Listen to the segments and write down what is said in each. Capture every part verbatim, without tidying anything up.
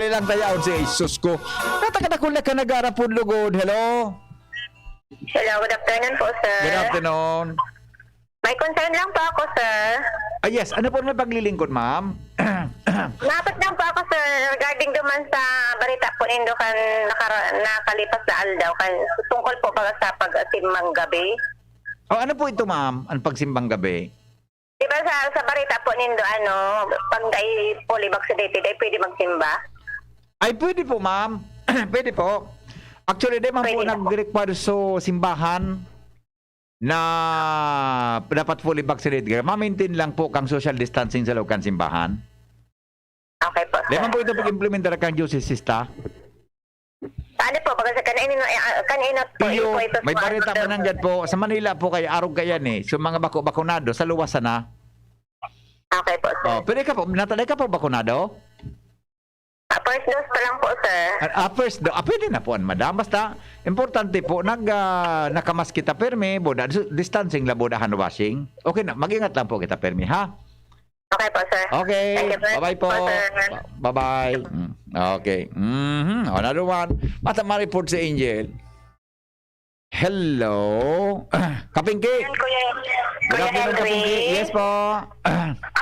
Lang tayaon si Jesus ko. Natakadakol na ka nagarapod lugod. Hello? Hello, good afternoon po, sir. Good afternoon. May concern lang po ako, sir. Ah, yes. Ano po may paglilingkod, ma'am? Dapat lang po ako, sir, regarding duman sa balita po nindo kan nakara-, nakalipas na aldaw, kan tungkol po baga sa pag-asimbang gabi. Oh, ano po ito, ma'am? Ang pagsimbang gabi? Di ba sa, sa balita po nindo, ano, pag dai fully vaccinated, ay pwede magsimba? Ay, pwede po, ma'am. Pwede po. Actually, di man po Pwede na po. nag-require so simbahan na dapat fully vaccinated ka. Ma-maintain lang po kang social distancing sa loob kan simbahan. Okay po, Di sir. man po ito pag-implementar kang diosesista. Ano po, baga sa kanina, eh, ah, kanina po, Iyo, ito may po, barita sir. pa nanggad po. Sa Manila po, kaya arog kayan eh. So, mga bako-bakonado, sa luwas sana. Okay po, sir. Oh, pero ikaw po, natalay ka po bakonado? Ah, first dose pa lang po, sir. Ah, ah, first do-, ah, pwede na po, madam. Basta, importante po, nag, ah, nakamas kita permi, boda, dis-, distancing la, boda, hand washing. Okay na, mag-ingat lang po kita permi, ha? Okay po, sir. Okay. Thank you, sir. Bye-bye po. Po, sir. Ba-, bye-bye. Mm, okay. Mhm. Another one. Basta ma-report si Angel. Hello? Kapingki? Yan, Kuya, Good Kuya afternoon, Henry. Kapingki. Yes po.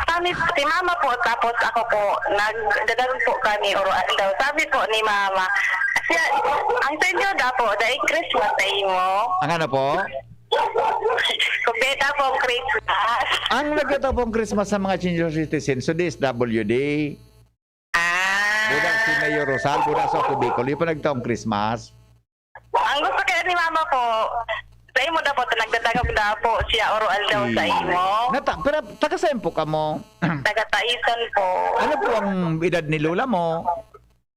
Kami, si Mama po, tapos ako po, nagdadalon po kami, oro aldaw. Sabi po ni Mama, siya, ang sentyo daw po, dai Christmas sa imo. Ang ano po? Kumpleto po ang Christmas. Ang nagtataw pong Christmas sa mga senior citizen, so D S W D. Ah. Buda si Mayor Rosal, buda sa Ako Bicol, yung pa nagtaong Christmas. Ang gusto kaya ni Mama po, sa imo daw po, nagdadangog daw po siya, oro aldaw sa Hmm. imo. Nata-, pero taga saan po kamo? Taga Taisan po. Ano po ang edad ni Lola mo?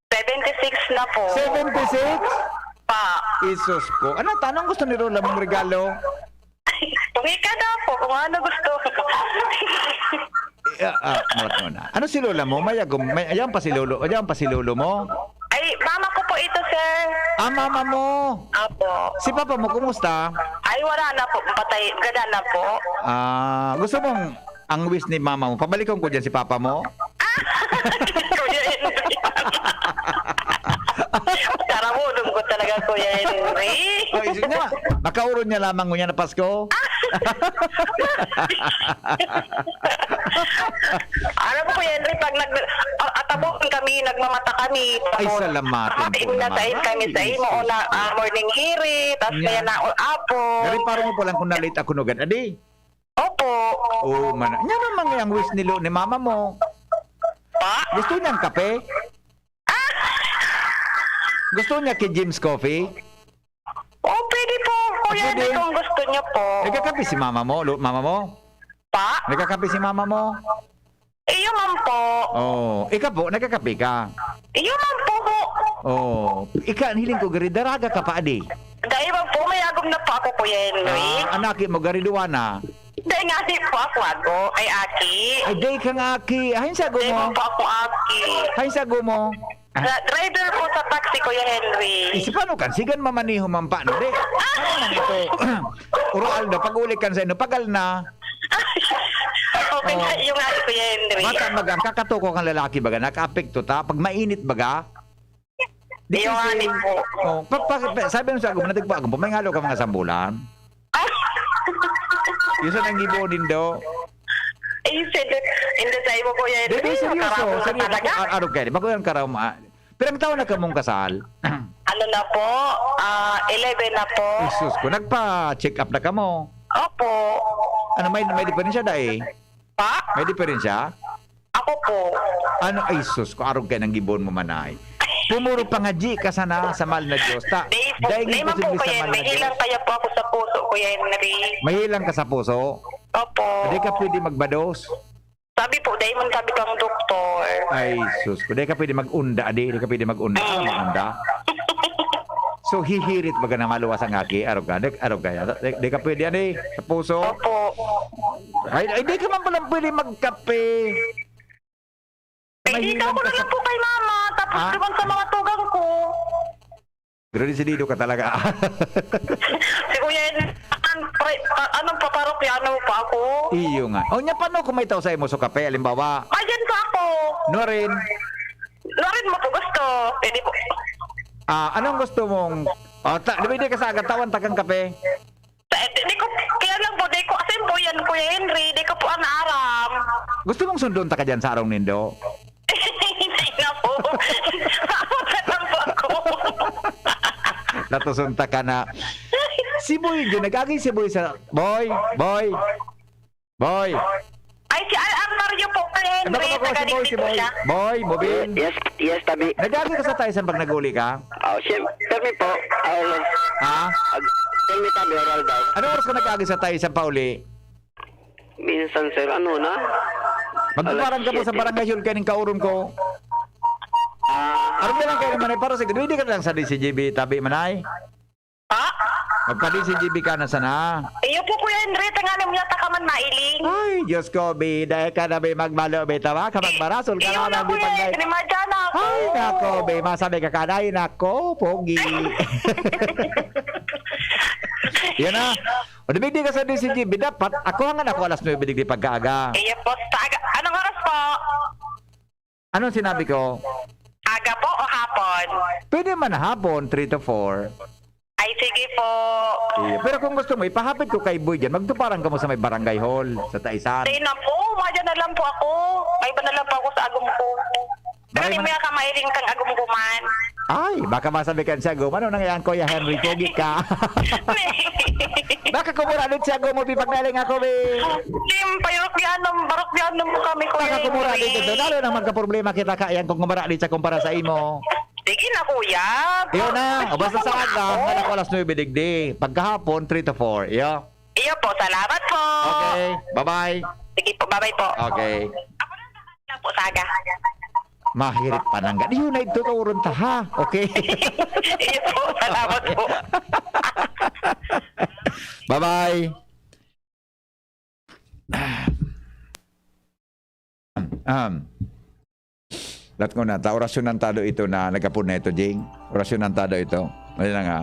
Seventy-six na po. Seventy-six? Pa. Isus ko. Ano, tanong gusto ni Lola mong regalo? Kung ika daw po, kung ano gusto. Eh, ah, ah, malat mo na. Ano si Lola mo? May agom-, may, ayan pa si Lolo, ayan pa si Lolo mo? Ay, mama ko po ito, sir. Ah, mama mo. Apo. Si papa mo, kumusta? Ay, wala na po. Patay, gada na po. Ah, gusto mong ang wish ni mama mo, pabalikan ko dyan si papa mo? Kuya Henry. Karamulong ko talaga, Kuya Henry. Oh, isip niya, makauron niya lamang ngunyan na Pasko. Alam mo, Kuya Henry, pag nag-, a-, atabon kami, nagmamata kami. Ay, Tapos, salamatin po kakain na naman. sa kami sa Ay, imo, Jesus. una, ah, morning hiri, tas Nya. kaya na, o, apo. Gari, parang mo palang kung na-late ako, no, gad, adi? Opo. Oo, man. Nya naman nga ang wish ni Lo, ni mama mo. Pa? Gusto niyang kape? Ah! Gusto niya kay Jim's Coffee? Oh, pwede po, Kuya Ah, pwede? Henry, kung gusto niyo po. Nagkakape si mama mo, Lo, mama mo? Pa? Nagkakape si mama mo? Iyo man po. Oh, ikaw po, nagkakape ka? Iyo man po. Oh, ika, hiling ko, gari, daraga ka pa, adi? Dai man po, may agom na po ako, Kuya Henry. Ah, anaki mo, gari, duwa na? Dai nga di po ako ago. Ay, aki. Ay, dai kang aki. Hain sa Dai gumo? man po ako aki. Hain sa gumo? Sa driver po sa taxi, Kuya Henry. Eh, si paano kan? Sigan mamaniho man pa, no? Di, ano man ito? Uro aldo, pag-uli kan sa ino, pagal na. Okay na, Oh. yung nga, Kuya Henry. Bata baga, ang kakatuko kang lalaki baga, nakaapekto ta. Pag mainit baga, di Yung kasi, nga ni po. oh, pa, pa, pa, sabi mo sa agom, natigpa agom, may ngalo ka mga sambulan. Yusa nang gibo nindo. Ay, siyempre, hindi sa imo, Kuya Di, Henry, di, seryoso, makaramo na seryoso. talaga. Bago, a-, ano ka, di ba, kung yung karam-, ah, pirang taon na kamong kasal? Ano na po? Ah, eleven na po. Jesus ko, nagpa-check up na kamo? Opo. Ano, may, may diferensya, dai? Pa? May diferensya? Ako po. Ano, ay, sus, kung arog kayo ng gibon mo, manay. Pumuro pangadji ka sana sa mahal na Diyos. Ta, Di po, dahil di man po posible sa kayo, mahal na Diyos. Mahilang kaya po ako sa puso, Kuya Henry. Mahilang ka sa puso? Opo. Di ka pwede magbados? Sabi po, dahil man sabi kang doktor. Ay, sus ko. Di ka pwede mag-unda, di. Di ka pwede mag-unda. Ah, Mm. mag-unda. So, hihirit baga na maluwas ang aki. Arog ka. Di, arog ka. Di, di ka pwede, ani, sa puso. Opo. Ay, ay, di ka man pala pwede magkape. Ay, Mahilang dito ako ka na sa lang po kay mama, tapos Ah? doon sa mga tugang ko. Pero desidido ka talaga. Si Kuya, an-, pre-, pa-, anong paparokyano pa ako? Iyo nga. O, nya, paano kung may tao sa imo, so kape, halimbawa? Ayan po ako. Norin. Norin mo po gusto. Oh, pwede po. Ah, anong gusto mong, oh, ta, di ba hindi ka sa agatawan, takang kape? Sa, di, di ko, kaya lang po, di ko, asin po yan, Kuya Henry, di ko po ang naaram. Gusto mong sundon ta ka dyan sa arong nindo? Hindi na po. Maabot na lang po ako. Natusunta ka na. Si Boy, yun, nag-agi si Boy sa, Boy, Boy, Boy. Ay, si R R Mario po, Kuya Ano Henry, ba ako taga si Boy, si Digdig po Boy? siya. Boy, Mobin. Yes, yes, tabi. Nag-agi ka sa Taysan pag nag-uli ka? Oh, siyempre po. Oh, Ha? Ag, tell me, tabi, oral daw. Ano oras ka nag-agi sa Taysan pauli? Minsan, sir, ano na? Magtuparan Alas ka po sa siyete. Barangay Hall, kaning kauron ko. Ah, Aron na lang kayo naman eh, para sa hindi ka lang sa D C G B, tabi manay. Ha? Magpa-D C G B ka na sana. Iyo po, Kuya Henry, tanganing yata ka man mailing. Ay, Diyos ko, bi, dahil ka na may magmalo, may tawa ka, magmarasol ka Iyo na, na, may Kuya pagdai- Henry, madyan ako. Ay, nako, bi, masabi ka ka na, ay, nako, pogi. Yan na. O, di, di ka sa D C G B, dapat, ako hangan ako alas nuebe digdi pagkaaga. Iyo po, sa aga. Anong oras po? Anong sinabi ko? Aga po o hapon? Pwede man hapon, three to four. Ay, sige po. Iyo. Pero kung gusto mo, ipahapit ko kay Boy dyan. Magtuparan ka mo sa may barangay hall, sa Taisan. Sige na po, madyan na lang po ako. May iba na lang po ako sa agom ko. Pero Maray di man- mo yan kamailing kang agom ko man. Ay, baka masabi ka sa agom, "Ano nang yan, Kuya Henry? Pogi ka." Baka kumura din siya agom mo, pipagnaling ako, eh. Tim, parokyahan ng, parokyahan ng kami, Kuya Baka kumura Henry. din siya. Lalo nang magkaproblema kita, kaya kung kumura din siya kumpara sa imo. Sige na, kuya. Yun na. O, basta sa aga, ako. Hanggang ako alas nuebe digdi. Pagkahapon, three to four. Iyo. Iyo po, salamat po. Okay, bye-bye. Sige po, bye-bye po. Okay. Ako na, na po, sa aga. Mahirit pa nang gani. Yun na ito, kauron ta, ha? Okay. Iyo po, salamat po. Bye-bye. Um, lat ko na, ta orasyon ng tado ito na nagkapon na ito, Jing. Orasyon ng tado ito. Ano na nga?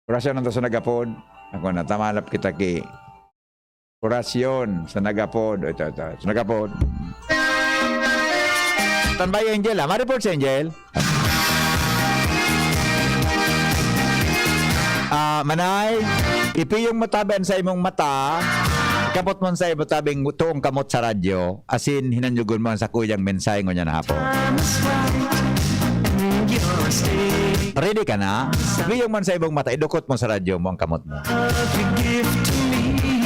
Orasyon ng tado sa nagkapon. Ako na, tamalap kita ki orasyon sa nagkapon. Ito, ito, sa nagkapon. Standby, Angel, ha? Ma-report si Angel. Ah, Manay, ipiyong mo tabi an sa imong mata, ikapot mo sa imo tabing toong kamot sa radyo, asin hinanyugon mo an sakuyang mensahe ngunyan na hapon. Ready ka na? Ipiyong man sa imong mata, idukot mo sa radyo mo ang kamot mo.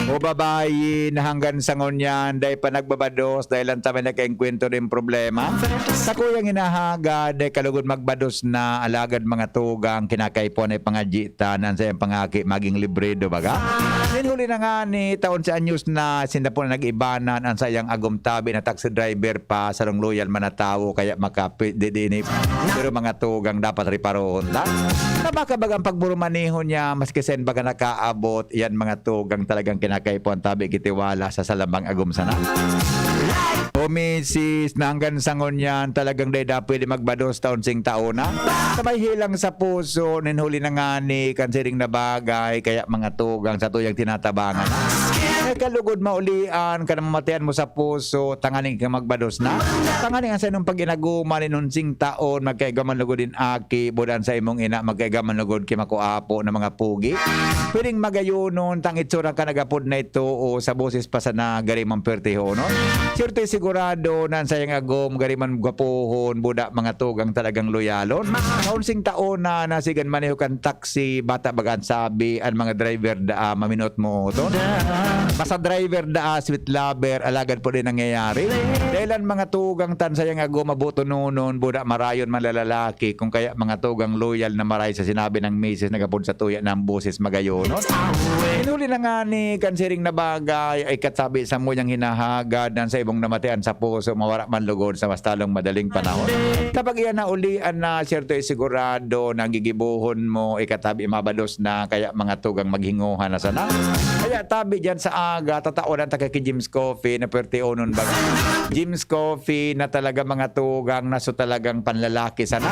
O babayi na hanggan sa ngunyan, dai pa nagbabados, dai lang ta may nagkaengkwentro nin problema. Sakuyang hinahagad, dai ka lugod magbados na, alagad mga tugang, kinakaipuhan ay pangadyi ta, na an saiyang pangaki maging librido, baga? Nin huli na ngani, taon sa anyos na, sinda po na nag-ibanan, an saiyang agom tabi na taxi driver pa, sarong loyal man na tawo, kaya makapi-, di, di ni, pero mga tugang dapat reparohon ta. Na baka bagang pagburumaneho niya, maski sain baga nakaabot, yan mga tugang talagang kinakaipuhan tabi kitiwala sa salambang agom sana. O misis, na hanggan sa ngunyan, talagang dai da pwede magbados taon sing taon na. Sa may hilang sa puso, nin huli na ngani, kan siring na bagay, kaya mga tugang sa tuyang tinatabangan. May kalugod maulian, kan mamatayan mo sa puso, tanganing ka magbados na. Tanganing ang sa inong pag-inaguman, nin unsing taon, magkaigaman lugod din aki, budan sa imong ina, magkaigaman lugod ki makuapo na mga pugi. Pwedeng magayonon, tang itsura ka nagapod na ito, o sa boses pa sana, gari man pertihonon. Siyerto, sigurado, na ang sayang agom, gari man gwapohon, buda, mga tugang talagang loyalon. Kaunsing taon na, nasigan maneho kan taxi, bata baga an sabi, an mga driver daa, maminot mo, ton. Basta driver daa, sweet lover, alagad po din nangyayari. Dahil ang mga tugang tan sayang agom, mabuto nonon, buda, marayon, malalalaki, kung kaya mga tugang loyal na maray sa sinabi ng misis, nagapod sa tuya ng boses magayonon. Inuli na nga ni kan siring na bagay, ay katabi sa muyang hinahagad, nan sa ibong namatian sa puso, mawara man lugod sa mas talong madaling panahon. Kapag iyan naulian na, siyerto ay sigurado na gigibohon mo, ikatabi mabalos na, kaya mga tugang maghinguha na sana. Kaya Tabi diyan sa aga, tataonan ta ki James Coffee na pwerte onon baga. James Coffee na talaga, mga tugang, na so talagang panlalaki sana.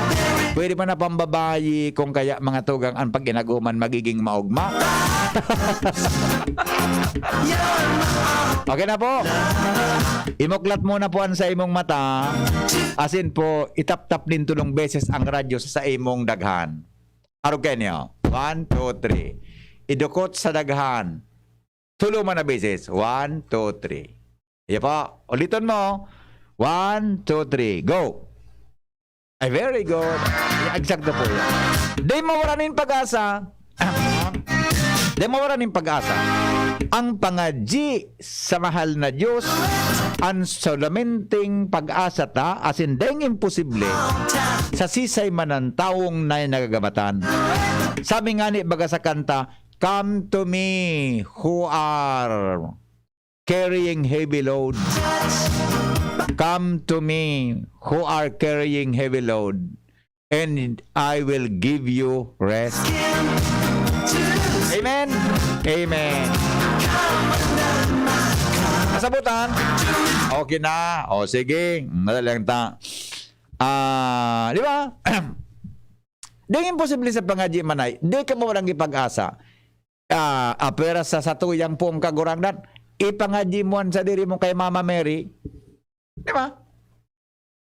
Pwede man na pambabayi, kung kaya, mga tugang, ang pag-inaguman magiging maugma. Okay na po. Imuklat mo na po ang sa imong mata. Asin po, itaptap nin tulong beses ang radyo sa, sa imong daghan. Arog kayo niyo. One, two, three. Idukot sa daghan. Tulo man na beses. One, two, three. Iya pa. Uliton mo. One, two, three. Go. Ay, very good. Ay, eksakto po yan. Di mawara nin pag-asa. Di mawara nin pag-asa. Ang pangadyi sa mahal na Diyos, ang solamenting pag-asa ta, asin deng imposible, sa sisay man ang tawong na nagagamatan. Sabi nga ni baga sa kanta, "Come to me who are carrying heavy load. Come to me who are carrying heavy load, and I will give you rest." Amen. Amen. Kasabutan. Okay na. O sige. Madali lang ta. Ah, di ba? Di imposible sa pangadyi manay. Di ka mawalang ipag-asa. Ah, apera sa satuyang pong kagurangnan. Ipangadyi mo an sadiri mo kay Mama Mary. Di ba?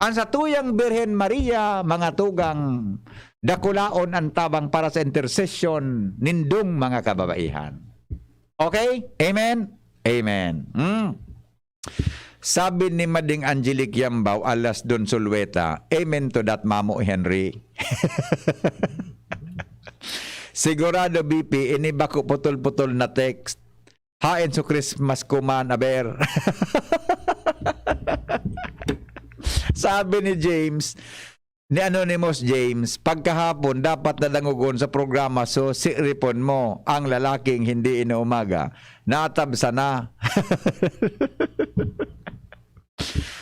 Ang satuyang Birhen Maria, mga tugang, dakulaon ang tabang para sa intercession nindong mga kababaihan. Okay? Amen? Amen. Hmm. Sabi ni Mading Angelic Yambao, alias Don Sulueta, "Amen to that, Mamo Henry." Sigurado, B P, ini bako putol-putol na text. Haen so Christmas ko man, aber. Sabi ni James, ni Anonymous James, "Pagkahapon, dapat nadangogon sa programa so siripon mo, ang lalaking hindi inuumaga. Natabsa na."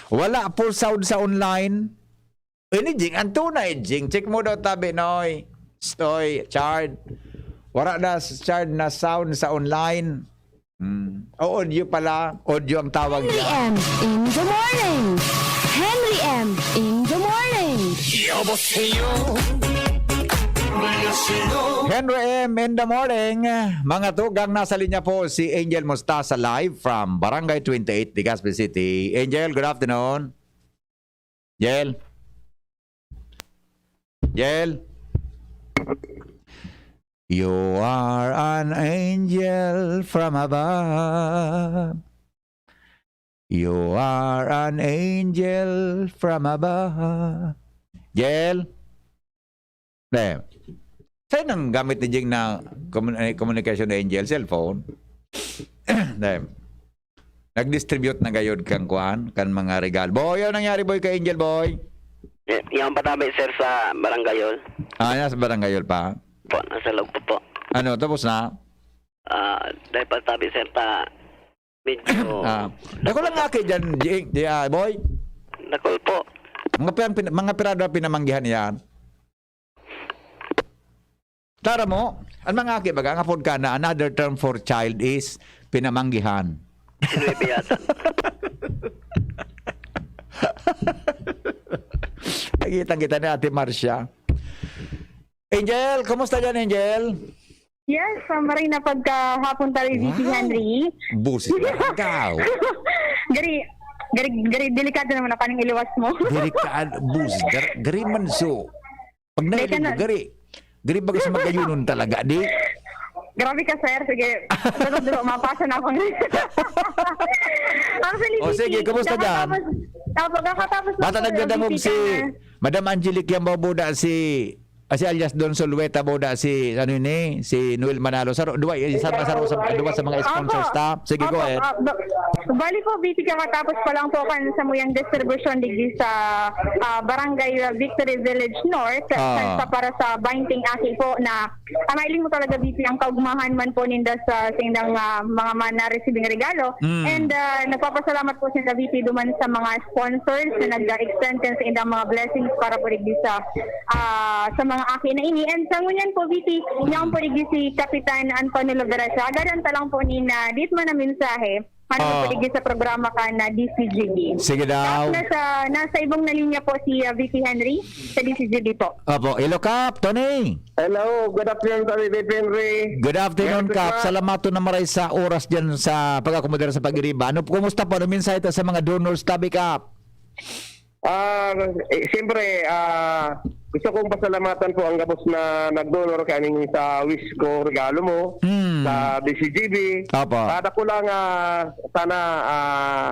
Wala po sound sa online. Ini, Jing, ang tunay, Jing. Check mo daw tabi, Noy. Stoy, Chard. Wala na, Chard, na sound sa online. Hmm. O, audio pala. Audio ang tawag Henry niya. M in the morning. Henry M in the morning. 여보세요. Henry M in the morning. Mga tugang, nasa linya po si Angel Mostasa live from Barangay twenty-eight, Legazpi City. Angel, good afternoon. Jel. Jel. You are an angel from above. You are an angel from above. Jel. Dahil, saan ang gamit ni Jing na commun-, eh, communication ni Angel? Cellphone? Dahil, nag-distribute na gayod kan kuan, kan mga regalo. Boy, ano nangyari, boy, kay Angel, boy? Eh, yan pa tabi, sir, sa Barangay Hall. Ah, nasa Barangay Hall pa? Po, nasa loob pa po. Ano, tapos na? Ah, dahil pa tabi, sir, ta, medyo Ah, dako lang aki dyan, Jing, di, ah, boy? Dakol po. Mga pirang pin-, mga pirado ang pinamanggihan yan. Tara mo, ang mga aki baga, ang apod ka na, another term for child is pinamanggihan. Sinuwebe yata. Nakitang kita ni Ate Marcia. Angel, kumusta dyan, Angel? Yes, ah, maray na pagkahapon tayo, D J Wow. Henry. Busi ka, ikaw. Gari, gari, gari, delikado naman ang kaning iliwas mo. Delikado, bus, gar-, gari man so. Pag Dahil ka nailig, na gari. Gari baga sa magayunon talaga, di? Grabe ka, sir. Sige, dulo-dulo, mapasa na ako. Actually, O, D J, sige, kumusta dyan? kakatapos, ah, pagkakatapos lang Bata po, nagdadangog D J, si ka na. Madam Angelic Yambao Buda, si, ah, si alias Don Solueta Buda, si, ano yun eh, si Noel Manalo. Saro, duwa, isa na, saro sa, duwa sa mga sponsors, Opo. ta? Sige, go Opo, ahead. ah, ba-, bali po, B P, kakatapos pa lang po kan samuyang distribusyon digdi sa, ah, Barangay Victory Village North, Ah. sa, sa para sa Bainting Aki po na, ah, mailing mo talaga, B P, ang kaugmahan man po ninda sa sindang, ah, mga ma-, na-receiving regalo. Mm. And, ah, nagpapasalamat po sinda, B P, duman sa mga sponsors na nag-extend kan sa indang mga blessings para po digdi sa, ah, sa mga Ang akin na ini. And sa ngunyan po, V P, yaon po digdi si Kapitan Antonio Loverachaga. Danta lang po ni na dit man na mensahe. Ano po Ah. digdi sa programa ka na D C G B. Sige daw. Nasa, nasa ibong na linya po si, ah, V P Henry sa D C G B po. Opo. Hello, Kap. Tony. Hello. Good afternoon, Tony V P Henry. Good afternoon, Merry Kap. Christmas. Salamaton na maray sa oras dyan sa pag-akomodar sa pag-iriba. Ano, kumusta po? Ano mensahe ta sa mga donors, tabi, Kap? Ah, eh, siyempre, ah, gusto kong pasalamatan po ang gabos na nag-donor kaning sa wish ko regalo mo Hmm. sa D C G B. Apo. Ah, dakula nga sana, ah,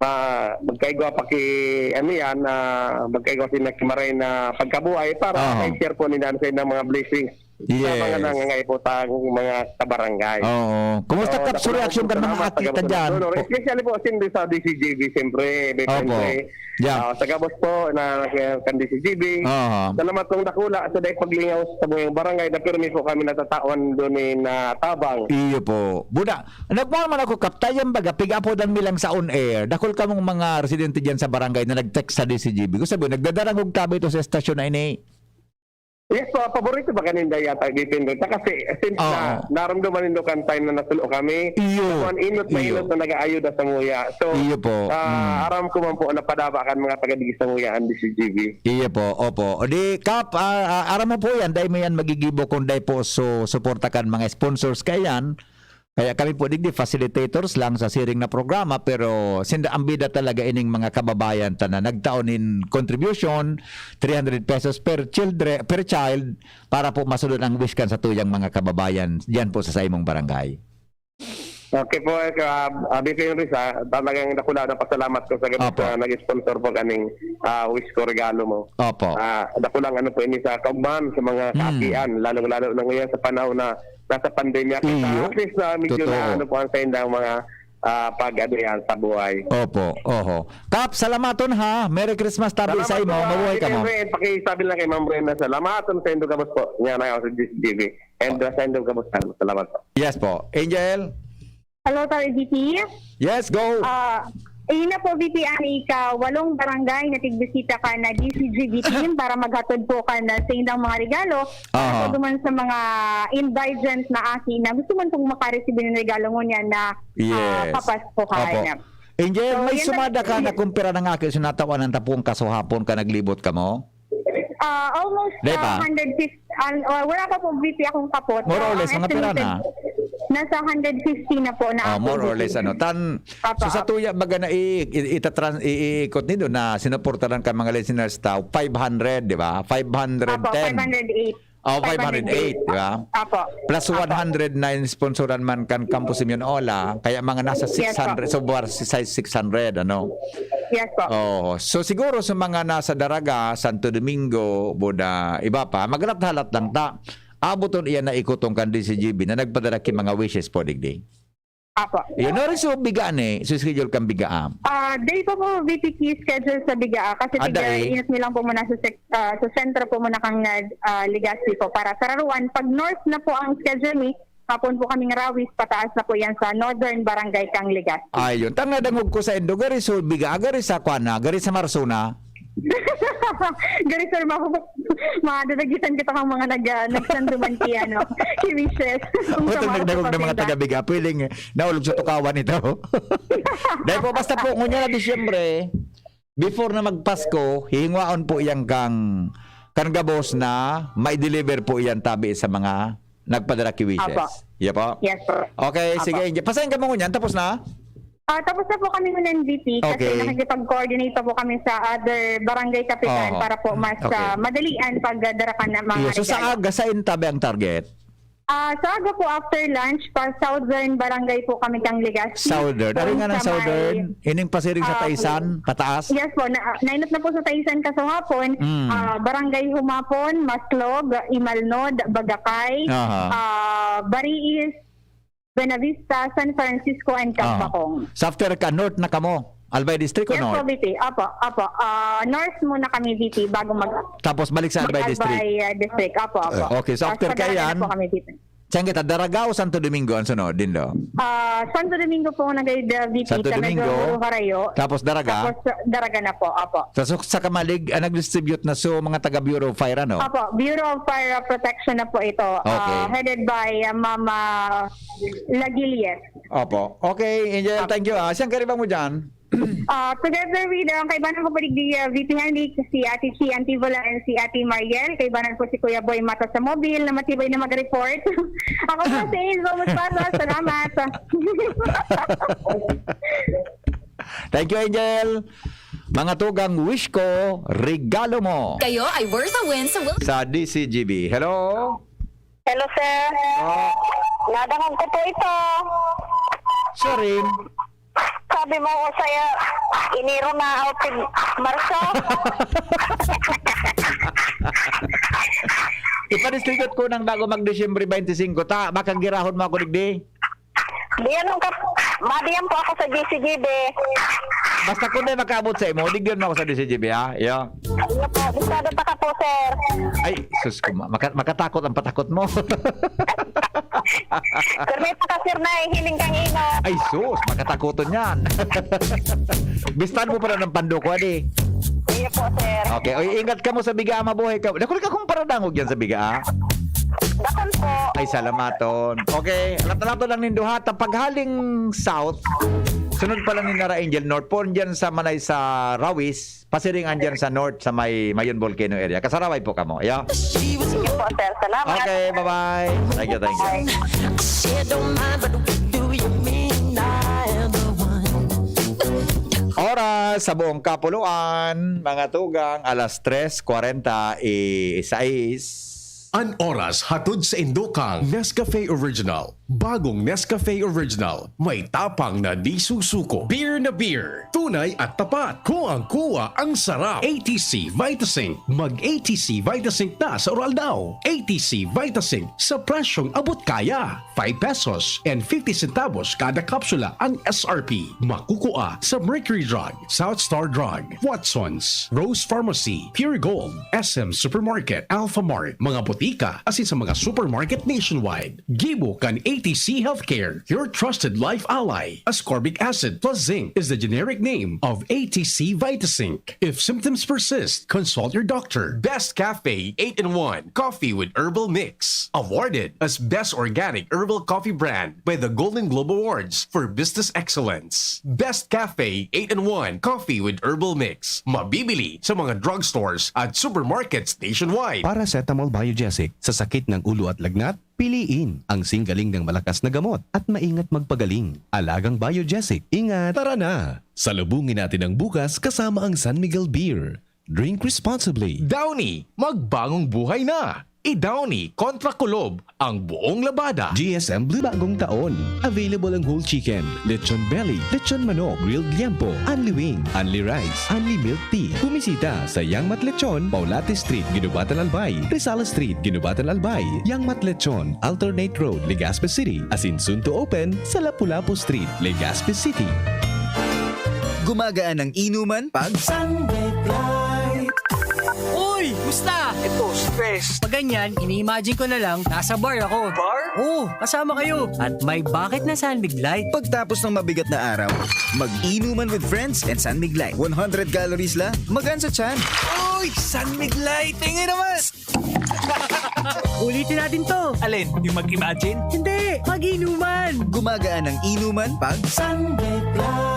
ah, magkaigwa pa ki, ano yan, ah, magkaigwa sila ki Maray na pagkabuhay para Aha. may share po nila sa ilang mga blessings sa mga Yes. nangangaipo sa mga kabarangay. Oo. Kumusta, So, Kap, sa dakula reaksyon po, kan mga salamat aki sa ka gabos na dyan? Donor. Po. Especially po, sindi sa D C G B, siyempre, may Opo. siyempre. Yeah. Ah, sa gabos po na, na kan D C G B. Aha. Salamat pong dakula sa dahil paglingaw sa buhay ng barangay na pirmi po kami natatawan doon ni na tabang. Iyo po. Buda, nagmahal man ako, Kap, tayang baga, pig-apodan mi lang sa on air. Dakul kamong mga residente dyan sa barangay na nag-text sa D C G B. Gusto sabihin, nagdadarangog tabi ito sa estasyon na ini. Yes po, paborito ba kaninda yata, Gipin? Kasi since Oo. na naramdaman nindo kan time na nasulo kami, Iyo. sa mga inot na Iyo. inot na nag-aayuda sa nguya. So, Iyo po. ah, Mm. aram ko man po na padaba kan mga taga-digi sa nguya ang D C G B. Iyo po, opo. O di, Kap, ah, ah, aram mo po yan, dahil mo yan magigibo kung dahil po so, suporta kan mga sponsors. Kaya yan, kaya kami po digdi, facilitators lang sa siring na programa, pero sinda ang bida talaga ining mga kababayan ta na nagtao nin contribution, three hundred pesos per childre-, per child, para po masunod ang wish kan sa tuyang mga kababayan diyan po sa saimong barangay. Okay po, eh, ka, ah, Bibi Henry, sa talagang dakula na pasalamat ko sa gabos Opo. na nag-sponsor po kaning, ah, wish ko regalo mo. Opo. Ah, dakulang ano po ini sa kaugmahan, sa mga Hmm. kaakian, lalong-lalo na ngayon sa panahon na nasa pandemya kita. Iyo. At least, ah, medyo Totoo. na ano po ang sa indang mga, ah, pag-ano yan, sa buhay. Opo, oho. Kap, salamaton ha. Merry Christmas tabi Salamat sa imo. po, ah, Mabuhay ka mo. Henry, and pakisabi lang kay Ma'am Rena, salamaton sa indo gabos po. Yan ang ako sa G C T V. And, ah, sa indo gabos, salamat po. Yes po. Angel? Hello, Sir G T. Yes, go. Ah, ina po, V P, ang ika-walong barangay na tigbisita ka na D C G B team para maghatod po ka na sa indang mga regalo para Aha. po duman sa mga indigent na aki na gusto man pong makareceive ng regalo ngunyan na, ah, Yes. kapas po Opo. kanya. Angel, So, may yan sumada talaga. ka na kung pira na nga aki, sinatawanan ta pong kaso hapon ka naglibot ka mo? Ah, almost, Di ah, ba? hundred fifty, an-, ah, wala pa po, V P, akong kapot. More or Ah, less, ang mga pira estimated, na? nasa hundred fifty na po na Ah, ako, more or V P. less, ano. Tan-, Apo, so, sa apo. tuya, baga na i-, i-, itatrans-, i-, iikot nindo na sinuportaran ka mga listeners ta, five hundred, di ba? Five hundred ten. Apo, five hundred eight. Oh, five hundred eight, di ba? Apo. Plus Apo. one hundred na sponsoran man kan Kampo Simeon Ola, kaya mga nasa Yes, six hundred, po. so, bar-, si size six hundred, ano? Yes, po. Oh, so siguro sa mga nasa Daraga, Santo Domingo, Buda, iba pa, maghalat-halat lang ta. Aboton iyan na ikutong kan D C G B na nagpadara ki mga wishes po, digdi. Apo. Yun, no, so, biga ni, so, schedule kang biga, ah. Ah, day po po, V P T schedule sa biga, ah, kasi Ah, tiga, day. inot nilang po muna sa sek-, ah, sa sentro po muna kang nag, ah, Legazpi po para sa Raruan. Pag north na po ang schedule ni, hapon po kaming Rawis, pataas na po yan sa Northern Barangay kang Legazpi. Ayun. Tang nadangog ko sa indo, gari so, biga, gari sa Kuana, gari sa Marsuna. Gari, sir, mapu-, madadagitan kita kang mga nag-, ah, nagsanduman ki, ano, ki wishes. Kung O, sa itong mga nagdangog ng mga kapatid, taga-biga, pwedeng naulog sa tukawan ito. Dahil po, basta po, ngunya na Disyembre, before na magpasko, hihingwaon po yang kang, kang gabos na mai-deliver po yan tabi sa mga nagpadara ki wishes. Apo. Yeah po? Yes, sir. Okay, Apo. sige. Pasahin ka mo ngunyan, tapos na? Ah, tapos na po kami ngunyan, V P, kasi Okay. nakikipag-coordinate pa po kami sa other barangay kapitan Oo. para po mas, Okay. ah, madalian pagdara ka ng mga Yeah, so, sa regalo. aga, saan tabi ang target? Ah, sa aga po, after lunch, pa Southern Barangay po kami kang Legazpi. Southern. Doon Ano nga ng sa may Southern? Ining pasiring sa Ah, Taisan, pataas? Yes po, na, nainot na po sa Taisan kaso hapon, Mm. ah, Barangay Humapon, Maslog, Imalnod, Bagakay, Aha. ah, Bariis, Buenavista, San Francisco, and Aha. Cambacong. So after ka, north na kamo? Albay District o Yes po, north? V P. Apo, apo. Ah, north muna kami, V P, bago mag-, Tapos balik sa Albay District? mag-Albay, ah, District. Apo, apo. Eh, okay, so Tapos after ka padala na yan? po kami, V P. Saan kita? Daraga o Santo Domingo ang sunod, Dindo? Ah, Santo Domingo po ang nag-, uh, V P Santo sa medyo Domingo. Harayo. Tapos Daraga? Tapos uh, Daraga na po, apo. Sa, sa Kamalig, ang nag-distribute na so mga taga Bureau of Fire, ano? Apo, Bureau of Fire Protection na po ito. Okay. Ah, headed by uh, Mama Lagilies. Opo. Okay, Angel, thank you. Ah. Siyang karibang mo dyan? Uh, together with ang kaibanan ko po digdi uh, V P Henry, si Ate Chi Antivola and si Ate Mariel. Kaibanan po si Kuya Boy Mata sa Mobile na matibay na mag-report. Ako po si Angel Muspasa. Salamat. Thank you, Angel. Mga tugang, wish ko, regalo mo Kayo ay worth a win sa Will. sa D C G B. Hello? Hello, sir. Oh, Nadangog ko po ito. Sorry. Sabi mo ko sa'yo, Enero na out in Marso. Ipa-distribute ko ng bago mag-Disyembre twenty-five, ta, baka girahon mo ako digdi. Diyan ang kap- Madiyan po ako sa G C G B. Basta kung may makaabot sa imo, digdiyon mo ako sa D C G B, ha? Iyo. Ano po, bisado pa ka po, sir. Ay, sus, kuma- maka- makatakot ang patakot mo. Sir, may pa ka, sir, na hiling kang ino. Ay, sus, makatakoton yan. Bistan mo pala ng panduko, adi. Iyo po, sir. Okay, oy, ingat ka mo sa biga, mabuhay ka. Dakul ka kung paradangog yan sa biga, ah. Dakon po. Ay, salamaton. Okay, alat-alato lang nin duha. Ta paghaling south, sunod pala ni Nara Angel, north po, dyan sa Manay sa Rawis, pasiringan dyan sa north, sa may Mayon Volcano area. Kasaraway po kamo, yeah? Sige po, sir. Salamat. Okay, bye-bye. Thank you, thank you. I said don't mind, but do you mean I am the one? Oras sa buong kapuluan, mga tugang, alas tres kwarenta y seis. An oras hatod sa indokang Nescafe Original. Bagong Nescafe Original. May tapang na di susuko. Beer na beer. Tunay at tapat. Kuwang-kuwa ang sarap. A T C Vitasync. Mag A T C Vitasync na sa Uraldaw. A T C Vitasync sa presyong abot kaya. Five pesos and fifty centavos kada kapsula ang S R P. Makukua sa Mercury Drug, South Star Drug, Watson's, Rose Pharmacy, Pure Gold, S M Supermarket, Alpha Mart, mga botika, asin sa mga supermarket nationwide. Gibo kan A T C Healthcare, your trusted life ally. Ascorbic acid plus zinc is the generic name of A T C Vitasync. If symptoms persist, consult your doctor. Best Cafe eight-in-one Coffee with Herbal Mix. Awarded as Best Organic Herbal Coffee Brand by the Golden Globe Awards for Business Excellence. Best Cafe eight-in-one Coffee with Herbal Mix. Mabibili sa mga drugstores at supermarkets nationwide. Paracetamol Biogesic sa sakit ng ulo at lagnat, piliin ang singgaling ng malakas na gamot at maingat magpagaling. Alagang Biogesic, ingat! Tara na! Salubungin natin ang bukas kasama ang San Miguel Beer. Drink responsibly. Downy, magbagong buhay na! I-Downy kontra Kulob ang buong labada. G S M Blue Bagong Taon. Available ang whole chicken, lechon belly, lechon manok, grilled liempo, unli wings, unli rice, unli milk tea. Bumisita sa Yang Mat Lechon, Paulate Street, Guinobatan, Albay, Rizal Street, Guinobatan, Albay, Yang Mat Lechon, Alternate Road, Legazpi City, asin soon to open sa Lapu-Lapu Street, Legazpi City. Gumagaan ang inuman pag Uy! Musta? Ito, stress. Pag ganyan, ini-imagine ko na lang, nasa bar ako. Bar? Oo, kasama kayo. At may bakit na San Mig Light. Pagtapos ng mabigat na araw, mag-inuman with friends and San Mig Light. One hundred calories lang, magaan sa tiyan. Uy! San Mig Light! Tingin naman! Ulitin natin to. Alin? Yung mag-imagine? Hindi! Mag-inuman! Gumagaan ang inuman pag San Mig Light.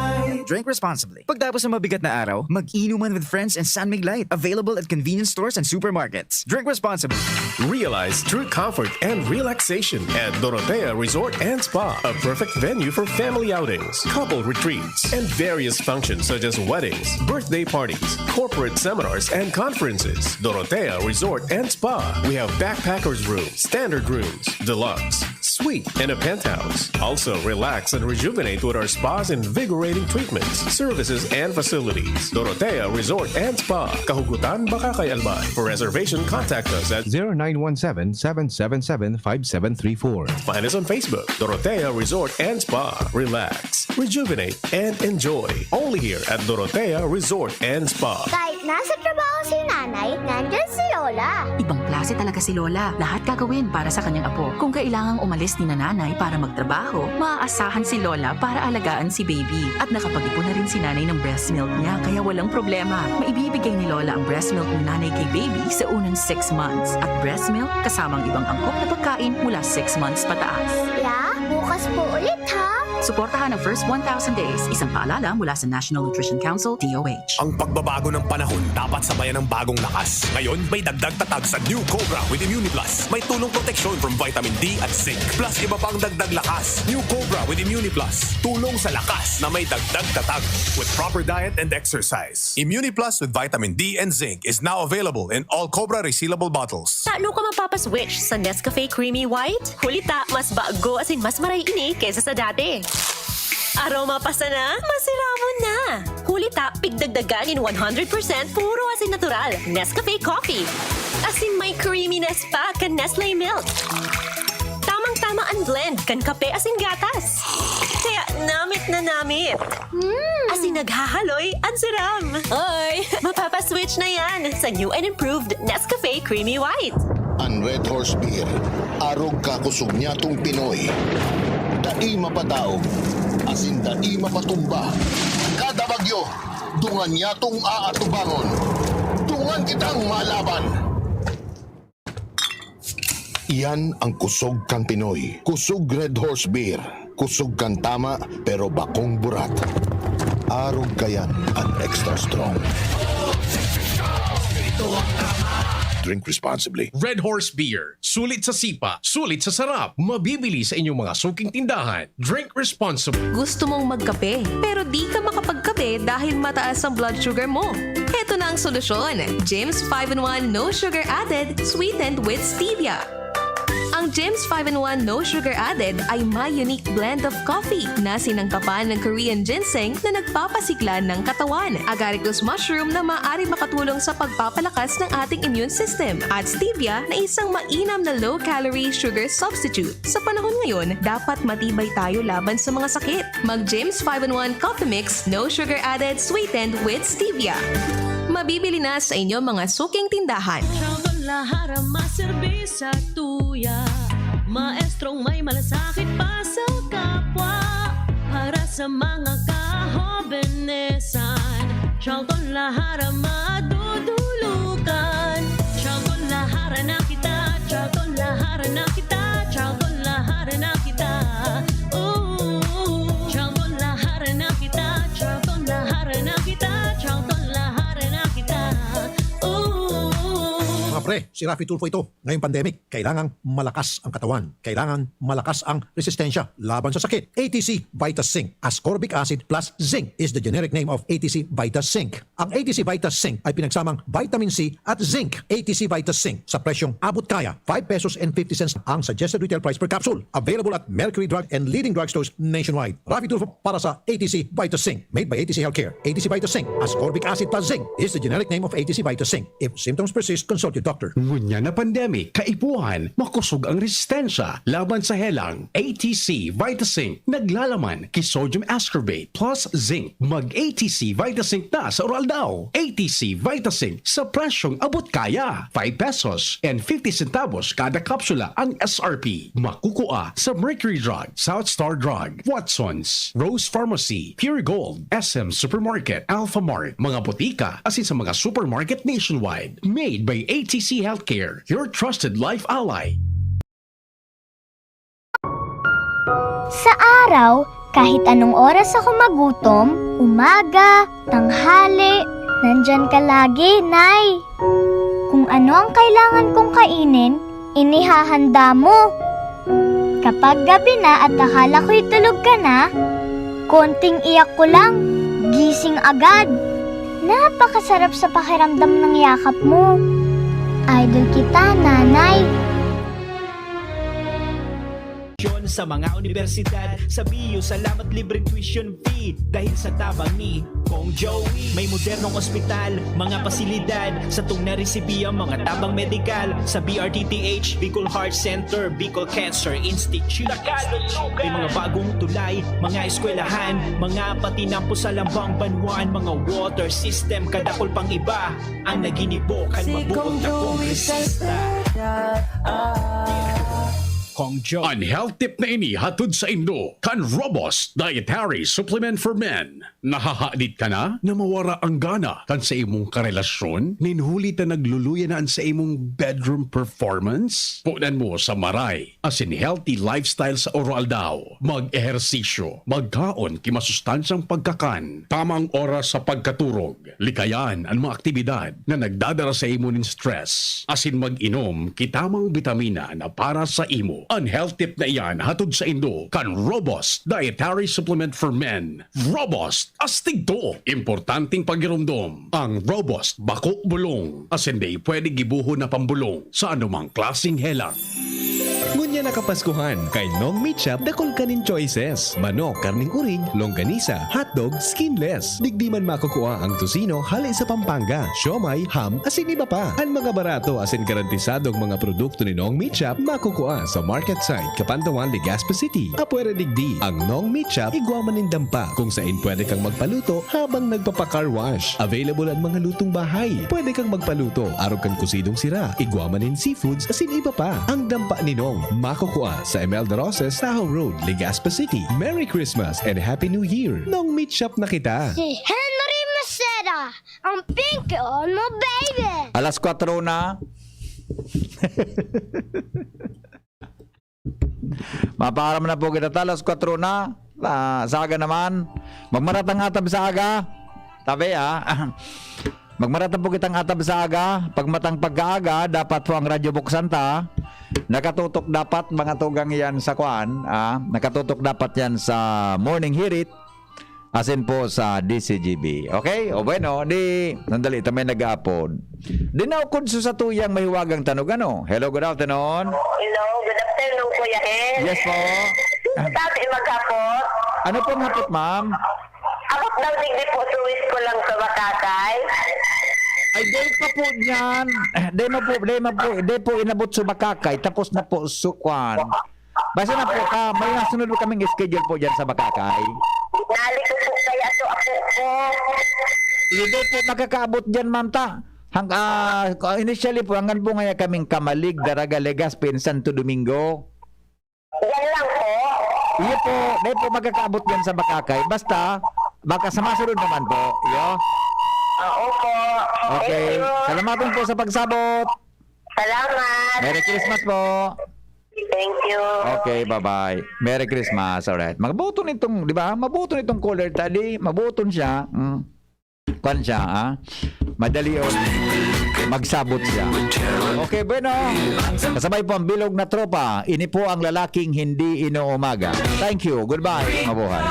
Drink responsibly. Pagtapos ng mabigat na araw, mag-inuman with friends and San Mig Light. Available at convenience stores and supermarkets. Drink responsibly. Realize true comfort and relaxation at Dorotea Resort and Spa, a perfect venue for family outings, couple retreats, and various functions such as weddings, birthday parties, corporate seminars, and conferences. Dorotea Resort and Spa. We have backpackers room, standard rooms, deluxe, suite, and a penthouse. Also, relax and rejuvenate with our spa's invigorating treatments, services, and facilities. Dorotea Resort and Spa, Kahugutan, Bacacay, Albay. For reservation, contact us at zero nine one seven, seven seven seven, five seven three four. Find us on Facebook, Dorotea Resort and Spa. Relax, rejuvenate, and enjoy. Only here at Dorotea Resort and Spa. Kahit nasa trabaho si nanay, nandyan si lola Ibang klase talaga si Lola. Lahat gagawin para sa kanyang apo. Kung kailangang umalis ni Nanay para magtrabaho, maaasahan si Lola para alagaan si Baby. At nakapag-ipon na rin si Nanay ng breast milk niya, kaya walang problema. Maibibigay ni Lola ang breast milk ni Nanay kay Baby sa unang six months. At breast milk kasama ang ibang angkop na pagkain mula six months pataas. Yeah? Bukas po ulit, ha? Suportahan ang first one thousand days. Isang paalala mula sa National Nutrition Council, D O H. Ang pagbabago ng panahon dapat sabayan ng bagong lakas. Ngayon, may dagdag tatag sa New Cobra with Immuniplus. May tulong proteksyon from vitamin D at zinc, plus iba pang dagdag lakas. New Cobra with Immuniplus. Tulong sa lakas na may dagdag tatag. With proper diet and exercise. Immuniplus with vitamin D and zinc is now available in all Cobra resealable bottles. Tano ka mapapaswitch sa Nescafe Creamy White? Huli ta, mas bago asin mas maray ini kaysa sa dati. Aroma pa sana, masiramon na! Huli ta, pigdagdagan nin one hundred percent puro asin natural, Nescafe Coffee. Asin may creaminess pa kan Nestle Milk. Tamang-tama an blend kan kape asin gatas. Kaya namit na namit. Mm. Asin naghahaloy an siram. Oy, mapapaswitch na yan sa new and improved Nescafe Creamy White. An Red Horse Beer, arog kakosog niyatong Pinoy. Dai mapadaog, asin dai mapatumba. Kada bagyo, dungan niyatong aatubangon. Dungan kitang malaban. Iyan ang kusog kan Pinoy. Kusog Red Horse Beer. Kusog kan tama, pero bakong burat. Arog kayan an extra strong. Drink responsibly. Red Horse Beer. Sulit sa sipa, sulit sa sarap. Mabibili sa inyong mga suking tindahan. Drink responsibly. Gusto mong magkape, pero di ka makapagkape dahil mataas ang blood sugar mo? Heto na ang solusyon. James five in one No Sugar Added, sweetened with stevia. Ang James five in one No Sugar Added ay may unique blend of coffee na sinangkapan ng Korean ginseng na nagpapasigla ng katawan, agaricus mushroom na maaari makatulong sa pagpapalakas ng ating immune system, at stevia na isang mainam na low-calorie sugar substitute. Sa panahon ngayon, dapat matibay tayo laban sa mga sakit. Mag James five in one Coffee Mix, no sugar added, sweetened with stevia. Mabibili na sa inyong mga suking tindahan. Chowdhury Lahara, maserbisya tuya. Maestrong may malasakit pa sa kapwa. Para sa mga kahobenesan, Chowdhury Lahara madudulugan. Chowdhury Lahara na kita, Chowdhury Lahara na kita, Chowdhury Lahara na kita. Ooh. Chowdhury Lahara na kita, Chowdhury Lahara na kita, Chowdhury Lahara na kita. Ooh. Mga pre, si Raffy Tulfo ito. Ngayong pandemic, kailangang malakas ang katawan. Kailangan malakas ang resistensya laban sa sakit. A T C Vitas Zinc, ascorbic acid plus zinc is the generic name of A T C Vitas Zinc. Ang A T C Vitas Zinc ay pinagsamang vitamin C at zinc. A T C Vitas Zinc sa presyong abot kaya, five pesos and fifty cents ang suggested retail price per capsule. Available at Mercury Drug and leading drugstores nationwide. Raffy Tulfo para sa A T C Vitas Zinc. Made by A T C Healthcare. A T C Vitas Zinc, ascorbic acid plus zinc is the generic name of A T C Vitas Zinc. If symptoms persist, consult your doctor. Ngunyan na pandemic, kaipuhan, makosog ang resistensya laban sa helang. A T C Vitas Zinc, naglalaman ki sodium ascorbate plus zinc. Mag A T C Vitas Zinc na sa Uraldaw. A T C Vitas Zinc sa presyong abot kaya. Five pesos and fifty centavos kada kapsula ang S R P. Makukua sa Mercury Drug, South Star Drug, Watsons, Rose Pharmacy, Pure Gold, S M Supermarket, Alpha Mart, mga botika, asin sa mga supermarket nationwide. Made by A T C Healthcare, your trusted life ally. Sa araw, kahit anong oras ako magutom, umaga, tanghali, nandyan ka lagi, Nay. Kung ano ang kailangan kong kainin, inihahanda mo. Kapag gabi na at akala ko'y tulog ka na, konting iyak ko lang, gising agad. Napakasarap sa pakiramdam ng yakap mo. Idol kita, Nanay. Sa mga universidad, sa B U, salamat libreng tuition fee. Dahil sa tabang ni Kong Joey, may modernong ospital, mga pasilidad, satong naresibi ang mga tabang medikal sa B R T T H, Bicol Heart Center, Bicol Cancer Institute. May mga bagong tulay, mga eskwelahan, mga patinampo sa lambang banwaan, mga water system, kadakol pang iba. Ang naginibo kan mabuot na kongresista. Kong Joe. An health tip na ini hatod sa indo kan Robust Dietary Supplement for Men. Nahahadit ka na na mawara ang gana kan sa imong karelasyon? Nin huli ta nagluluya na an sa imong bedroom performance? Punan mo sa maray asin healthy lifestyle sa oroaldaw. Mag-ehersisyo, magkaon ki masustansyang pagkakan, tamang oras sa pagkaturog, likayan an mga aktibidad na nagdadara sa imo nin stress, asin mag-inom ki tamang bitamina na para sa imo. An health tip na iyan hatod sa indo kan Robust Dietary Supplement for Men. Robust, astig to! Importanteng pagiromdom, ang Robust bako bulong, asin dai pwede gibohon na pambulong sa anumang klaseng helang. Ngunyan na Kapaskuhan, kay Nong Meat Shop dakul ka nin choices. Manok, karneng urig, longganisa, hotdog, skinless. Digdi man makukua ang tocino hale sa Pampanga, siomai, ham, asin iba pa. An mga barato asin garantisadong mga produkto ni Nong Meat Shop makukua sa market site, Capandahuan, Legazpi City. Apwera digdi, ang Nong Meat Shop igwa man nin dampa kung sain pwede kang magpaluto habang nagpapa-car wash. Available an mga lutong bahay. Pwede kang magpaluto arog kan kusidong sira, igwa man nin seafoods asin iba pa. Ang dampa ni Nong makukua sa Imelda Roses, Tahaw Road, Legazpi City. Merry Christmas and Happy New Year! Nong Meat Shop na kita! Si Henry Maceda, ang pinky on mo, baby! Alas kwatro na. Mapaaram na po kita ta, alas kwatro na. Ah, sa aga naman. Magmaratang atab sa aga. Tabi, ah. Magmaratang po kitang atab sa aga. Pagmatang pagkaaga, dapat po ang radyo buksan ta. Nakatutok dapat, mga tugang, yan sa kwan, ah. Nakatutok dapat yan sa Morning Hirit. Asin po sa D C G B. Okay? O bueno, di, sandali, ta may nag-aapod. Di na ukod sa satuyang mahiwagang tanog, ano? Hello, good afternoon. Hello, good afternoon, Kuya Ed. Yes po. Sabi maghapon. Ano pong hapot, ma'am? Abot daw digdi po, suwis ko lang sa Makakay. Ay, day pa po niyan. Day mo po, day mo po, day po inabot sa Makakay. Tapos na po, sukwan. Basta na po ka, may nasunod po kaming schedule po dyan sa Makakay. Nali ko po kaya to ako po. Hindi po makakaabot dyan, ma'am, ta. Hang, ah, initially po, hanggang po ngaya kaming Camalig, Daraga, Legazpi, and Santo Domingo. Yan lang po. Iyo po, di po makakaabot dyan sa Makakay. Basta, baka sa masunod naman po. Iyo. Ah, opo. Okay. Thank you. Salamaton po sa pagsabot. Salamat. Merry Christmas po. Thank you. Okay, bye-bye. Merry Christmas. Alright. Mabuto nitong, di ba? Mabuto nitong caller tadi. Mabuto siya. Mm. Kwan siya, ha? Madali o magsabot siya. Okay, bueno. Kasabay po ang bilog na tropa. Ini po ang lalaking hindi inuumaga. Thank you. Goodbye. Mabuhay.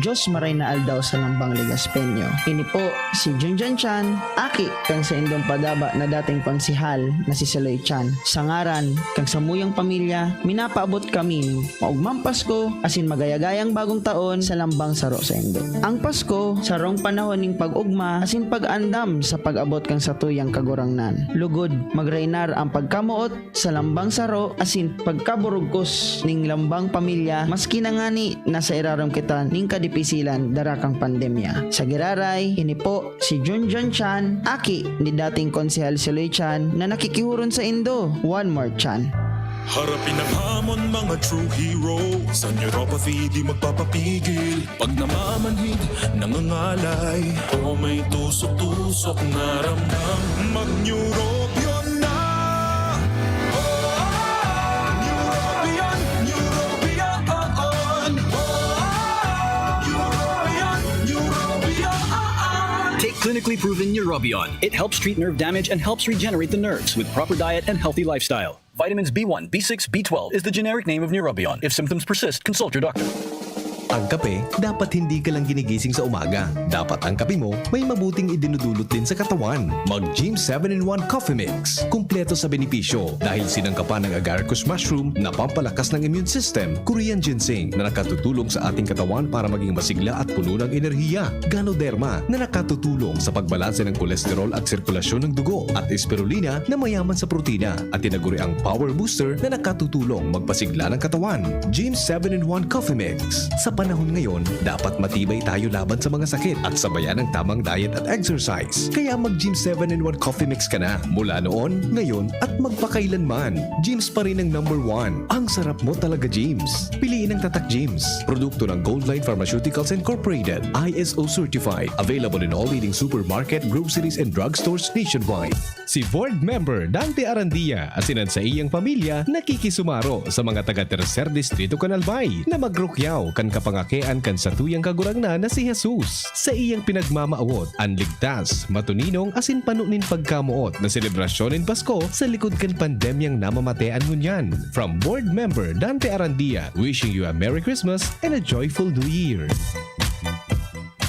Diyos maray na aldaw sa lambang Legaspeño. Ini po si Junjun Chan, aki kan saindong padaba na dating konsehal na si Saloy Chan. Sa ngaran kan samuyang pamilya, minapaabot kami maogmang Pasko asin magayagayang bagong taon sa lambang saro saindo. Ang Pasko, sarong panahon nin pag-ogma asin pag-andam sa pag-abot kan satuyang Kagurangnan. Lugod, magrainar ang pagkamoot sa lambang saro asin pagkaburugkos ning lambang pamilya, maski na ngani nasa irarom kita ning kadipisilan dara kan pandemya. Sa giraray, ini po si Junjun Chan, aki ni dating Konsehal Siloy Chan na nakikihuron saindo. One more Chan. Harapin ang hamon, mga true hero. Sa neuropathy, di magpapapigil. Pag namamanhid, nangangalay, o may tusok-tusok na ramdam, mag-Neurobion na. Oh, Neurobion, Neurobion, oh, oh. Oh, Neurobion, Neurobion. Take clinically proven Neurobion. It helps treat nerve damage and helps regenerate the nerves with proper diet and healthy lifestyle. Vitamins B one, B six, B twelve is the generic name of Neurobion. If symptoms persist, consult your doctor. Ang kape, dapat hindi ka lang ginigising sa umaga. Dapat ang kape mo may mabuting idinudulot din sa katawan. Mag Gym seven in one Coffee Mix. Kumpleto sa benepisyo dahil sinangkapan ng agaricus mushroom na pampalakas ng immune system, Korean ginseng na nakatutulong sa ating katawan para maging masigla at puno ng enerhiya, Ganoderma na nakatutulong sa pagbalanse ng kolesterol at sirkulasyon ng dugo, at Spirulina na mayaman sa protina, at tinaguriang Power Booster na nakatutulong magpasigla ng katawan. Gym seven in one Coffee Mix. Sa panahon ngayon, dapat matibay tayo laban sa mga sakit at sabayan ng tamang diet at exercise. Kaya mag Gym seven in one Coffee Mix ka na mula noon, ngayon, at magpakailanman. Gym's pa rin ang number one. Ang sarap mo talaga, Gym's. Piliin ang Tatak Gym's. Produkto ng Goldline Pharmaceuticals Incorporated, I S O certified. Available in all leading supermarket, groceries, and drugstores nationwide. Si Board Member Dante Arandia asin an saiyang pamilya nakikisumaro sa mga taga Tercer Distrito kan Albay na magrukyaw kan kapangakean kan satuyang Kagurangnan na si Jesus. Saiyang pinagmamaawot an ligtas, matuninong asin pano nin pagkamoot na selebrasyon nin Pasko sa likod kan pandemyang namamatean ngunyan. From Board Member Dante Arandia, wishing you a Merry Christmas and a joyful New Year.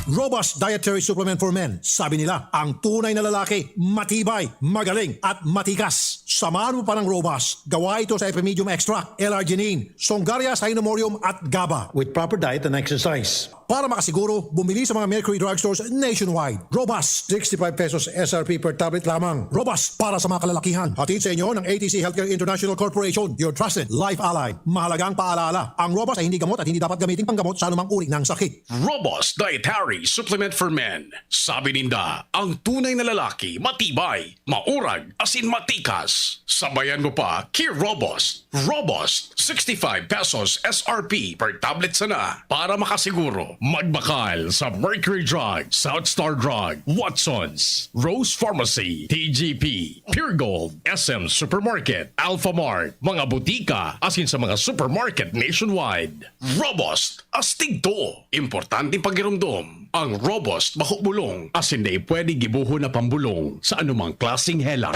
Robust Dietary Supplement for Men. Sabi nila, ang tunay na lalaki, matibay, magaling, at matikas. Samahan mo pa ng Robust. Gawa ito sa Epimedium Extract, L-arginine, Songaria Cynomorium, at GABA. With proper diet and exercise. Para makasiguro, bumili sa mga Mercury Drugstores nationwide. Robust, sixty-five pesos S R P per tablet lamang. Robust para sa mga kalalakihan. Hatid sa inyo ng A T C Healthcare International Corporation, your trusted life ally. Mahalagang paalala, ang Robust ay hindi gamot at hindi dapat gamitin panggamot sa anumang uri ng sakit. Robust Dietary Supplement for Men. Sabi ninda, ang tunay na lalaki, matibay, maurag, asin matikas. Sabayan mo pa ki Robust. Robust, sixty-five pesos S R P per tablet sana. Para makasiguro, magbakal sa Mercury Drug, South Star Drug, Watsons, Rose Pharmacy, T G P, Pure Gold, S M Supermarket, Alphamart, mga butika, asin sa mga supermarket nationwide. Robust, astig to. Importanteng pagiromdom, ang Robust bako bulong, asin dai pwede gibohon na pambulong sa anumang klaseng helang.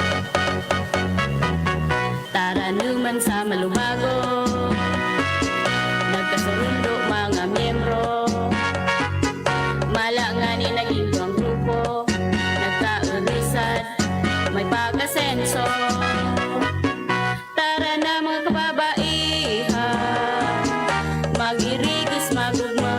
Taranuman sa malubago, nagkasurundo mga miyembro. Mala ngani naging duwang grupo, nagkaudisad, may pag-asenso. Tara na, mga kababaihan, mag-irigos, mag-ugma.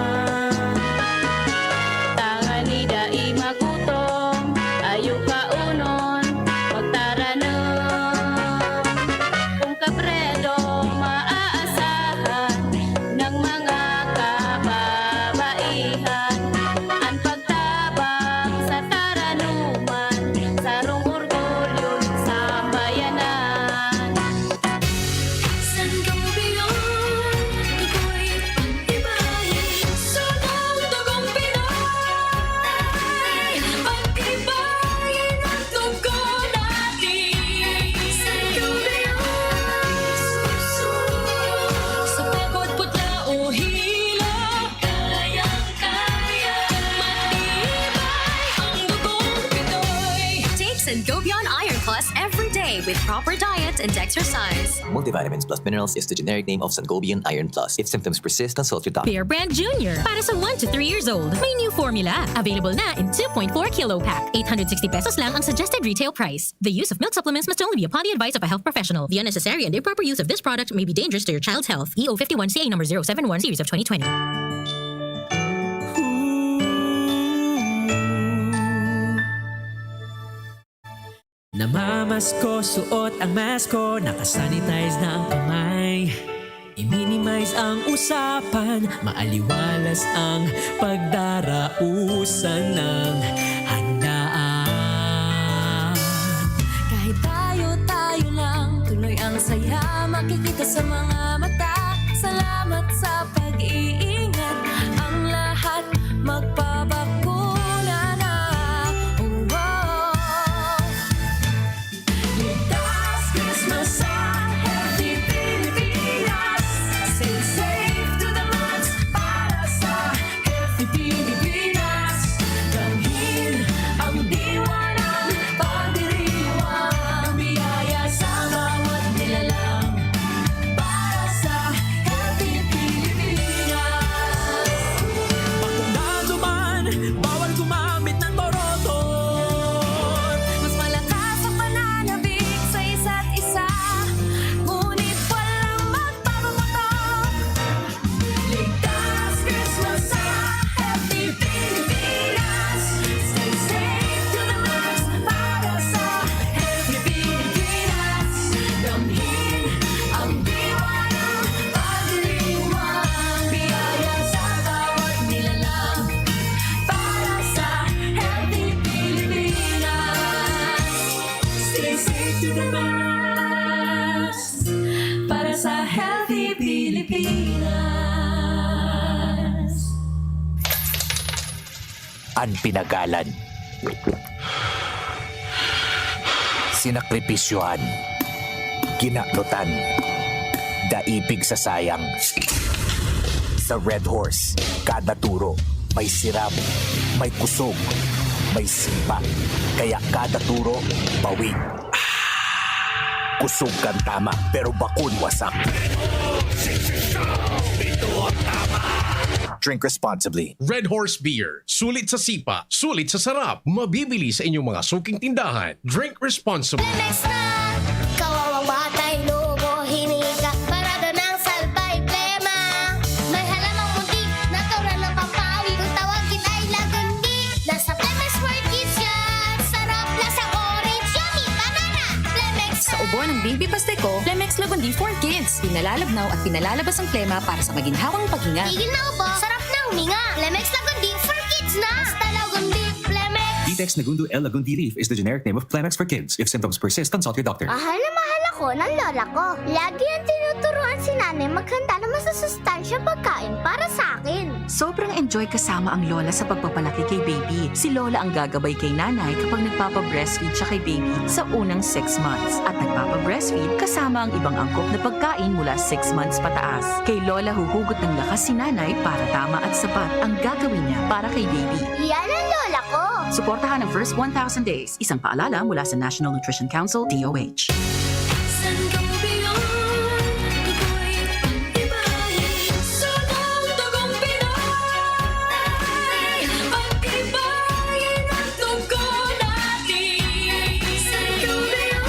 Tangani dai magutom, ayo kaunon, magtaranom. Kung kapredo, maaasahan ng mga kababaihan, an pagtabang sa taranuman, sarong orgulyo nin sambayanan. Sangobion, dugo'y pagtibay, sunog dugong Pinoy, pagtibayin ang dugo natin. Sangobion, sa pagod, putla o hilo, kayang-kaya, matibay ang dugong Pinoy. Take Sangobion Iron Plus every day with proper diet and exercise. Multivitamins plus minerals is the generic name of Sangobion Iron Plus. If symptoms persist, consult your doctor. Bear Brand Junior, para sa one to three years old. May new formula. Available na in two point four kilo pack, eight hundred sixty pesos lang ang suggested retail price. The use of milk supplements must only be upon the advice of a health professional. The unnecessary and improper use of this product may be dangerous to your child's health. E O fifty-one C A number zero seven one series of twenty twenty. Namamasko, suot ang mask ko, nakasanitize na ang kamay. I-minimize ang usapan, maaliwalas ang pagdarausan ng handaan. Kahit tayo-tayo lang, tuloy ang saya makikita sa mga mata. Salamat sa pag-iingat, ang lahat magpabakuna na. Oh, oh. Ligtas Christmas sa Healthy Pilipinas. Say safe to the max para sa Healthy Pilipinas. Damhin ang diwa ng pagdiriwang, biyaya sa bawat nilalang. Para sa Healthy Pilipinas. Bawal gumamit ng koroton. Mas malakas ang pananabik sa isa't isa. Ngunit walang magpapaputok. Ligtas Christmas sa Healthy Pilipinas. Stay safe to the max para sa Healthy Pilipinas. Damhin ang diwa ng pagdiriwang. Biyaya sa bawat nilalang para sa Healthy Pilipinas. Stay safe to the max para sa Healthy Pilipinas. An pinagalan. Sinakripisyohan. Kinanutan. Daipig sa sayang. Sa Red Horse, kada turo may sirab, may kusog, may sipa. Kaya kada turo, pawid. Kusog kan tama, pero bakun wasak. Drink responsibly. Red Horse Beer. Sulit sa sipa, sulit sa sarap. Mabibili sa inyong mga suking tindahan. Drink responsibly. Lemex na! Kawawang batay, lobo, hinika, parada ng salbay, plema. May halamang muntik, natural na pampawi. Kung tawagin ay lagundi, nasa Lemex World Kids yan. Sarap, lasang orange, yummy, banana. Lemex Sa ubo ng baby Pasteco, Lemex Lagundi for Kids. Pinalalabnaw at pinalalabas ang plema para sa maginhawang paghinga. Tigil na ubo, sarap na huminga. Lemex Lagundi for Kids na. Basta Lagundi, Lemex. Vitex Nagundo L Lagundi Leaf is the generic name of Plemex for kids. If symptoms persist, consult your doctor. Mahal na mahal ako ng lola ko. Lagi ang tinuturuan si nanay maghanda ng masasustansya pagkain para sa akin. Sobrang enjoy kasama ang lola sa pagpapalaki kay baby. Si lola ang gagabay kay nanay kapag nagpapa-breastfeed siya kay baby sa unang six months. At nagpapa-breastfeed kasama ang ibang angkop na pagkain mula six months pataas. Kay lola huhugot ng lakas si nanay para tama at sapat ang gagawin niya para kay baby. Yan ang lola ko. Suportahan ang first one thousand days. Isang paalala mula sa National Nutrition Council, D O H. Sangobion, ako'y pag-ibahin sa bundok kong Pinoy. Pag-ibahin ang dugo natin. Sangobion,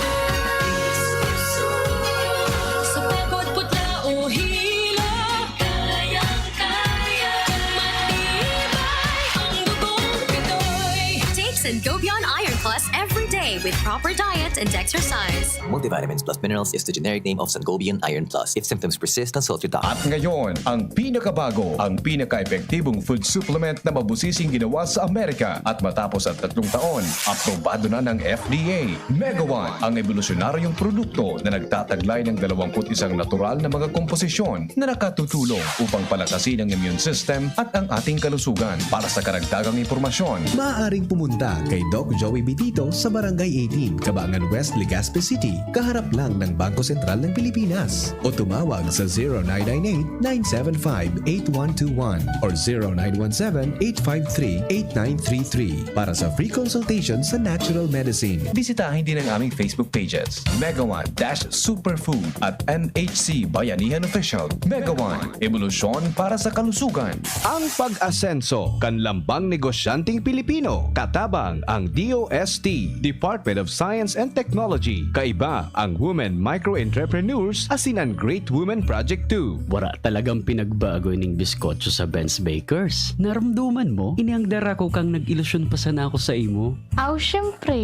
sa pagod, putla o hilo, kayang-kaya. Matibay ang dugong Pinoy. Take Sangobion Iron Plus every day with proper diet and exercise. Multivitamins plus minerals is the generic name of Sangobion Iron Plus. If symptoms persist, consult your doctor. At ngayon, ang pinakabago, ang pinaka-epektibong food supplement na mabusising ginawa sa Amerika. At matapos ang tatlong taon, aprobado na ng F D A. Megawan, ang ebolusyonaryong produkto na nagtataglay ng dalawampu't isang natural na mga komposisyon na nakatutulong upang palakasin ang immune system at ang ating kalusugan. Para sa karagdagang impormasyon, Maaaring pumunta kay Doc Joey Bitito sa Barangay eighteen, Cabangan West, Legazpi City, kaharap lang ng Bangko Sentral ng Pilipinas. O tumawag sa zero nine nine eight, nine seven five, eight one two one or zero nine one seven, eight five three, eight nine three three para sa free consultation sa natural medicine. Bisitahin din ang aming Facebook pages, Megawan dash Superfood at N H C Bayanihan Official. Megawan, ebolusyon para sa kalusugan. Ang pag-asenso kan lambang negosyanteng Pilipino, katabang ang D O S T, Department of Science and Technology. Kaiba ang Women Micro Entrepreneurs asin an Great Women Project two. Wara talagang pinagbago ining biskotso sa Ben's Bakers. Naramdaman mo? Ini ang dara ko kang nag-ilusyon pa sana ako sa imo. Aw, syempre.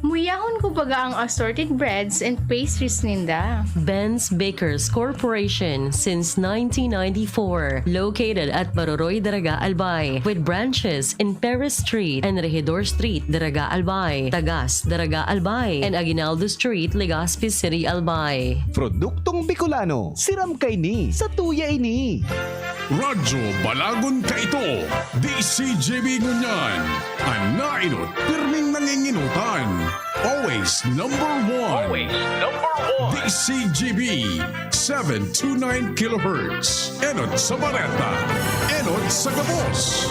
Muyahon ko baga ang assorted breads and pastries ninda. Ben's Bakers Corporation since nineteen ninety-four, located at Maroroy, Daraga, Albay, with branches in Perez Street and Regidor Street, Daraga, Albay, Tagas, Daraga, Albay, and Aguinaldo Street, Legazpi City, Albay. Produktong Bicolano, siram kaini, satuya ini. Radyo Balagon kaito, D C G B ngunyan, an naenot pirming nanginginutan. Always number one. Always number one. D C G B, seven two nine kilohertz. Enot sa bareta, enot sa gabos.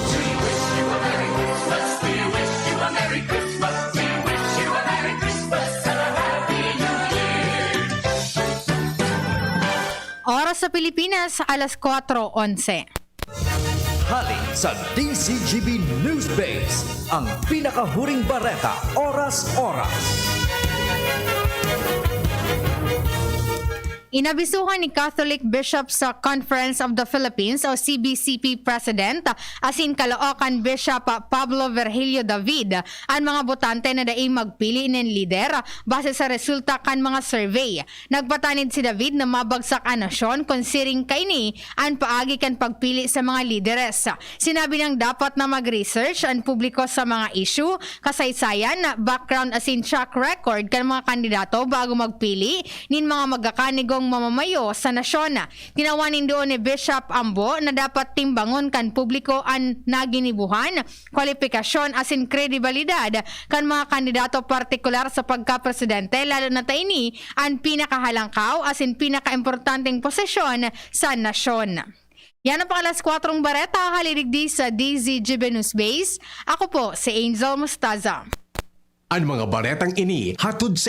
Oras sa Pilipinas, alas kwatro onse. Hali sa D Z G B Newsbase, ang pinakahuring bareta, oras-oras. Inabisuhan ni Catholic Bishops Conference of the Philippines o C B C P President asin Caloocan Bishop Pablo Virgilio David an mga botante na dai magpili nin lider base sa resulta kan mga survey. Nagpatanid si David na mabagsak an nasyon kun siring kaini an paagi kan pagpili sa mga lideres. Sinabi niyang dapat na mag-research an publiko sa mga issue, kasaysayan, background asin track record kan mga kandidato bago magpili nin mga magakanigong mamamayo sa nasyon. Tinawan nin duon ni Bishop Ambo na dapat timbangon kan publiko an naginibuhan, kwalipikasyon asin kredibilidad kan mga kandidato, partikular sa pagkapresidente, lalo na ta ini an pinakahalangkaw asin pinakaimportanteng posisyon sa nasyon. Yan ang pang alas kwatro bareta, hali digdi sa D Z G B Newsbase. Ako po si Angel Mostaza. An mga baretang ini hatod